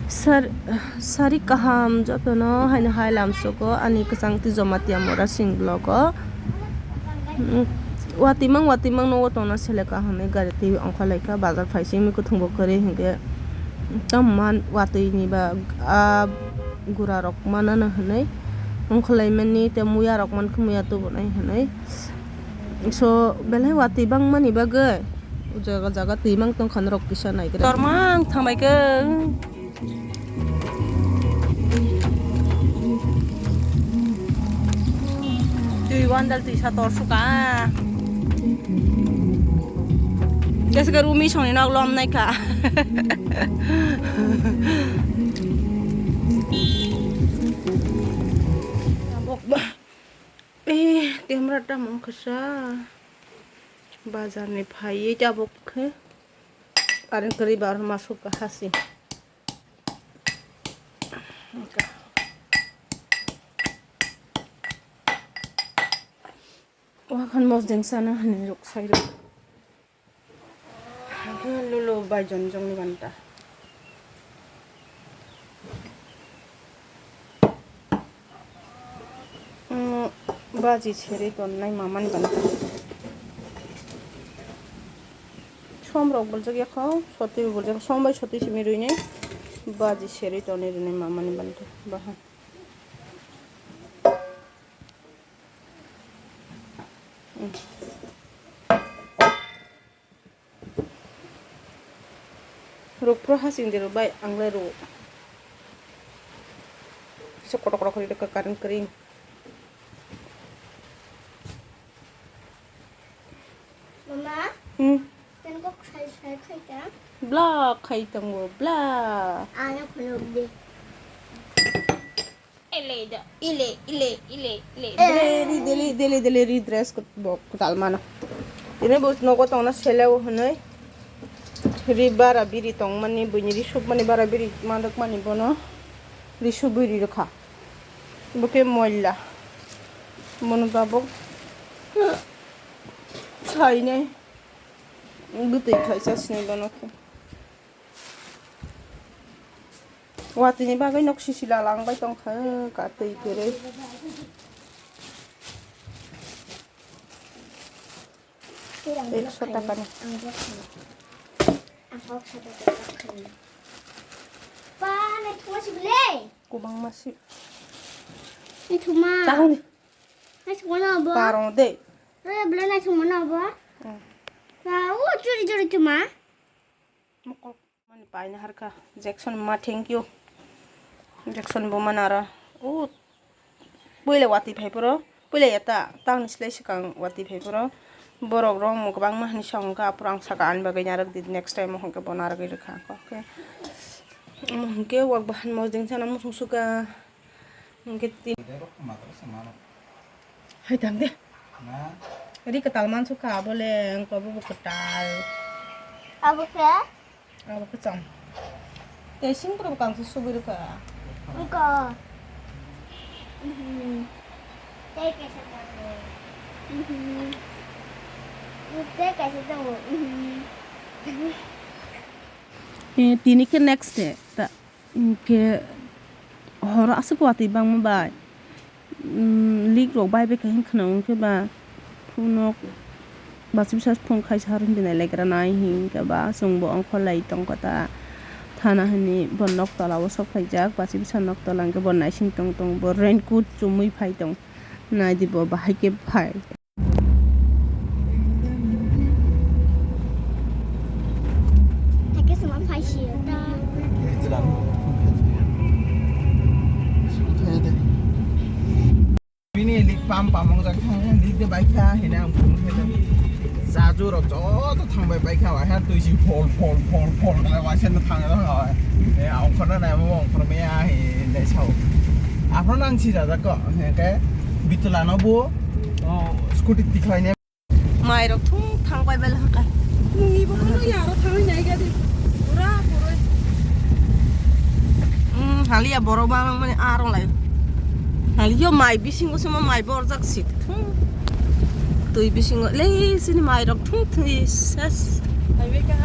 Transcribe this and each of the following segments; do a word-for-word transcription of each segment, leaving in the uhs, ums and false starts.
Sar-, sari kaham jotono haino hai lamsogo ani kwchang twi Jamatia Murasing vlog o. Mm, watimang watimang nogo tongna sele kaham hinwi gari twi ongkhorlaikha, bazar phaisingwi kwthwngbo kwrwi hinkhe tamo man watwi ni ba a gura rok manana hinwi ongkhorlaimani tei muya rok mankhe muya tubunai hinwi. So, belai watwi bangmani bagwi jaga jaga twi mang tongkha norok kisa naigra. Tormang thangbai khe. Twi wandal twi sa tor suka. Kesa khe rumi songni nok lom naikha. Eh, camera ta mung kasa. Bazar ni phaiwi tabuk khe. Current kwrwi ba oro masuk ka hasi. Wakhan mosdeng sana hani ruk sai ruk. Lulu bai jon jongni banta. Mm, baji seri tongnai mamani banta. Som rok buljak yakho, sotwi buljak, som bai sotwi simi rwini baji seri tonwi rwni mamani banta. Bahan. Mm. Rukphru hasing de rwbai, ang le rw. Kisa kotor kotor khe rwkha current kwrwi. Mama, hmm? Nang kok sai sai khai ta? Bla khai tongo, bla. Ana khuluk de. Ile da, ile, ile, ile, ile. Dele, ri, dele, dele, dele, ri dress ko, bo, kwtal mano. Tini bo nogo tongna sele o hwnwi. Ri bara biri tongmani, buini ri sukmani bara biri mandakmani bono. Ri subui ri rwkha. Bo khe moila. Bono tabuk sainai. Bwtwi khaisa sinai bono khe. Watini bagwi nok sisi lalang bai tongkha, ka twi kwrwi. Ekso taka ni. Ang kok sa taka ni. Pa, naithoma si bwle. Kubangma si. Naithoma. Tahung di. Naithoma na bo. Parong de. Re bwle naithoma na bo. Hmm. Pa, o churi churi thoma. Mokol. Mani paina harkha Jackson ma, thank you. Jackson bo mana aro. O puila watwi phai phoro, puila ya ta, tangni slai swkang watwi phai phoro. Borok rok mo kwbangma hinwi sa hwnkha, aphuru ang saka ani bagwi narwk di, next time o hwnkhe bo narwgwi rwkha. Okay. Omo hwnkhe wak bahan mosdeng sana muchung suka. Hwnkhe tin. Hai tang de. Na? Ri kwtal mansu ka abo le, wngkha abo bo kwtal. Abo khe? Abo kwcham. Tei sing pura bwkang se subui rwkha. Wngkha. Mhm. Tei kaisa tongo. Mhm. Tei kaisa tongo. Mhm. Eh, tini khe next day ta. Hwnkhe horo aswk watwi bangma bai, mm, leak rok bai bai kha hwn khwna hwnkhe ba phunuk bachwi bwsa phone khaisa harwng dinai laikra nai hinkhe ba chwngbo ongkhor lai tongkha ta thana hwnwi bo nok tola o sok phaijak bachwi bwsa nok tola hwnkhe bo naising tong tong bo raincoat chumui phai tong naidi bo bahai khe phai. Hai khe swnam phai si ta. Bini lik pam pam wngjak kha, lik de bai kha, hini ang phone khe. Jaju rok joto thang bai bai kha, waisa twi si phol phol phol phol khlai waisa no thang thang bai. Eh, ang khorna nai mo, ang khor me ya, he, dai sao. Aphano nang si jajak ko, he ke, bitula no bo, oh, scooty tikhlai ne. Mai rok thung thang bai bai haka. Nungni bo kheno ya aro thangwi nai ga di. Pura pura. Hmm, haliya borok ma mani aro lai. Haliyo mai bisingo se ma mai borjak si. Thung. Twi bisingo le sini mai rok thung thwi ses. Hai bai ka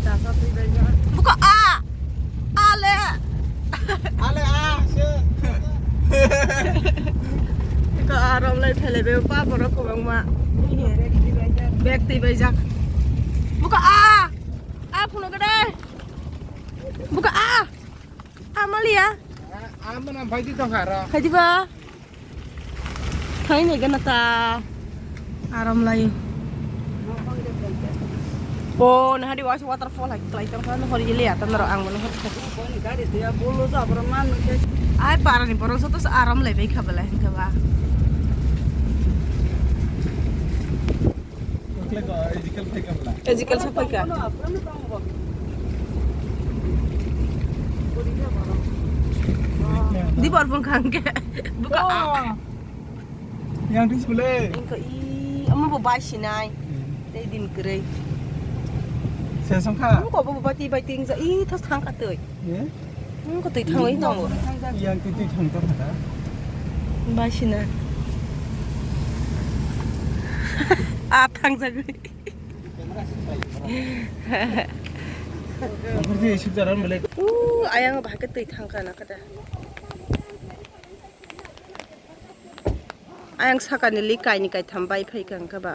da sa twi bai ga. Buka a. A le. Ale a se. Ka aram lai phele be pa borok kwbangma. Bag twi baijak. Buka a. A phunuk de. Buka a. A maliya. A mana bhai di tong haro. Khai diba. Hai ne gana ta. Aram lai. O na hari was waterfall hai klai tong haro hori le atan ro ang mano hori. Ai para ni borok joto aram lai bai kha bela hin kha ba. Ezekiel sapai kha. Di bor bung khang ke. Buka. Yang di sule. Engko i, omo bo bai sinai. Tei din kwrwi. Sesong kha. Omo ko bo bai ti bai ting ja. I thos thang ka twi. Nung ko twi thangwi tongo. Yang twi twi thang tong kha. Bai sina. A thangjagwi. Ang khe sibjaran belai. U, ayang bahai khe twi thang kha na khe da. Ayang sakani li kaini kaitham bai phai kha hwnkhe ba.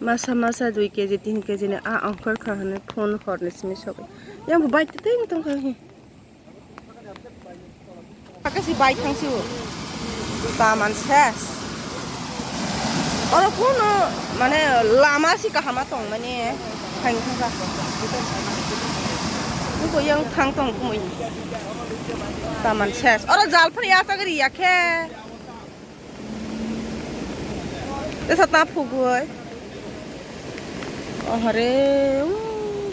Masa masa dui keji tin keji ni a ongkhor kha hwnwi phone horni simi sogwi. Yang bo bai tei tong kha hi. Hakhe si bai thang si o. Taman ses. Oro kuno mane lama si kahama tong mani. Thang thang kha. Nuko yang thang tong kumui. Taman ses. Oro jal phari ya chagri ya khe. Tesa ta phugwi. Ohore, u,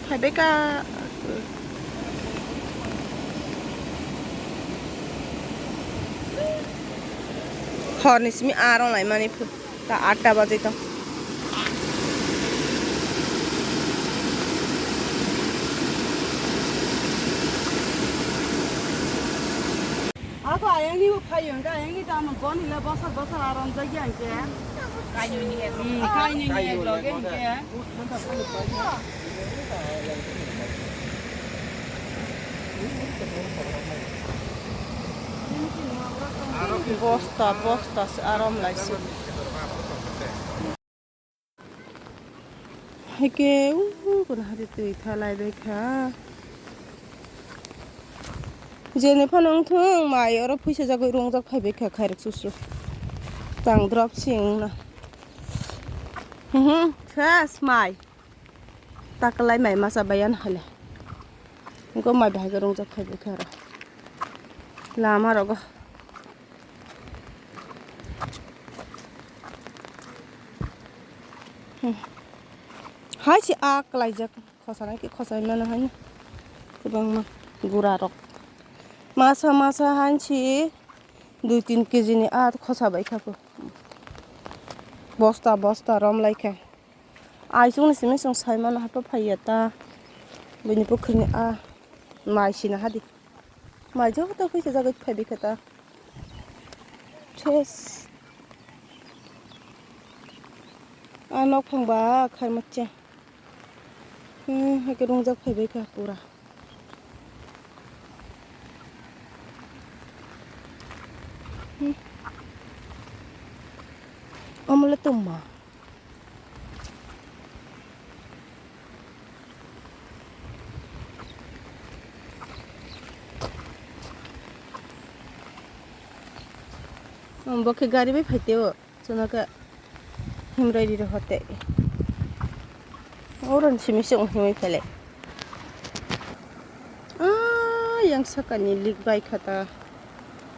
phaibai ka. Horni simi arong lai mani phu. Ta atta baje to. Ako ayangni bo phaio, hwnkhe ayangni tamo bon hila bosor bosor arom jagya hwnkhe. Kainwi ni ek. Hmm, kainwi ni ek loge hwnkhe. Bosta, bosta se arom laisi. Haike, uh, kono hati twi thalai bai kha. Jene phano wngthung, mai oro phuisa jagwi rungjak phaibai kha khairok susu. Tang drop si wngna. Mhm, fresh mai. Taklai mai masa bai yan hale. Engko mai bahai khe rungjak phaibai kha aro. Lama rogo. Hmm. Hai si a klaijak khosa nai ki khosa mano hai kwbangma gura rok. Masa masa hai si dui tin keji ni a khosa bai kha ko. Bosta bosta rom lai kha. Aisung ni simi sung sai mano hato phaiya ta. Bini pukhri ni a mai sina hadi. Mai joto khe se jagwi phai bikha ta. Ses. A nok phang ba khai ma che. Hmm, hai khe rungjak phai bikha pura. Hmm. Omo le tongma. Bo khe gari bai phai teo, chwngno khe himrai riro hote. Oro ni simi se wng himwi phailai. Ah, yang sakani lik bai kha ta.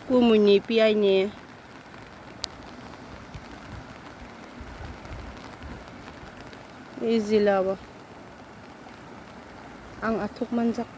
Kumui ni, piyai ni. Easy labo. Ang athuk manjak.